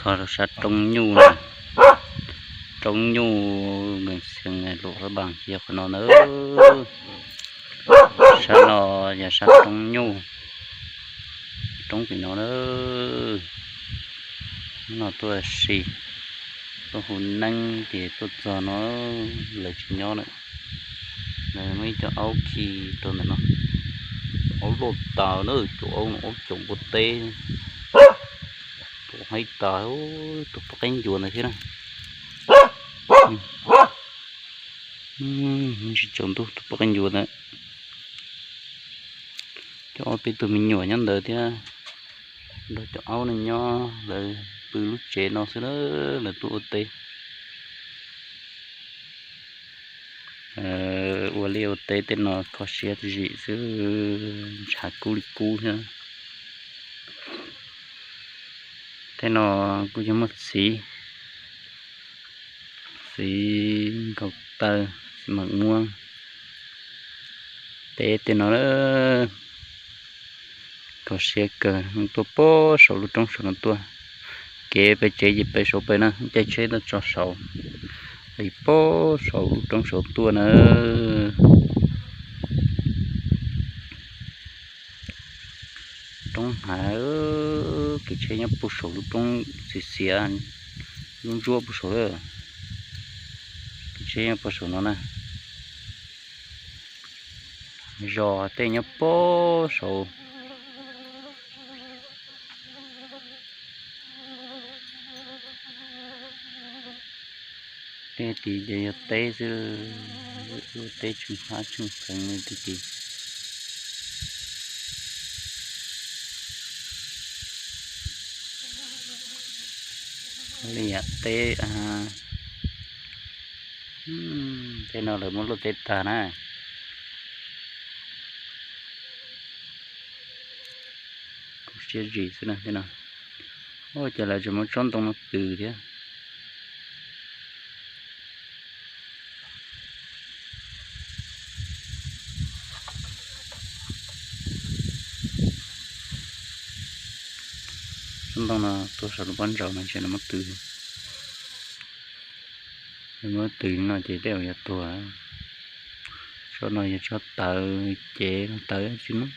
Los rau sab roob nyuj na, roob nyuj nkees xees luam hlob npas yog qhov no na. Sab no yog sab roob nyuj, roob pem no na. Hnub no tuaj si, tuaj hu neeb ces tuaj txog no lawv tsis nyob lawm. Lawv muab ib co aub khi rau ntawm no, aub loj tas na, cov aub no aub caum npua teb, tus haib tas, tus poj qaib ncuav ntawd thiab na. Tsis tsaus ntuj tus poj qaib ncuav ntawd. Cov ob peb tug me nyuam nyob ntawd thiab, nrog cov aub no nyob, lawv pw lub tsev no xwb na, lawv tuaj ua teb. Ua liaj ua teb tej no kho siab zim xwb, ntshav kub li kub thiab. Tej no kuj yog muaj txiv, txiv nkaus taw, txiv mam muab teb tej no. Kho siab kawg, tuaj pem saum lub roob saum no tuaj. Kev pem tsev ces pem saum pem na, caij tsheb tuaj tso saud, li pem saum lub roob saud tuaj na. Roob hnav, kev tsheb nyob puag saum lub roob xiav xiav, lub ntsuab puag saum lawm. Kev tsheb nyob puag saum no na. Zos tej nyob puag saud. Tej tid ces yog teb xwb, ua teb tsheej hab tsheej pheev li tej tid. Liaj teb, tej no lawv muab luaj teb tag na. Kho siab zim xwb na tej no. Ua cas lawv tseem muab tsob ntoo no tws thiab. Tsob ntoo no tuaj saum lub pob ntsaum no ntshe nws muab tws. Nws muab tws no ces tej zaum yuav tuag. Tsob no yog tsob tawv, cev tawv tsis muab.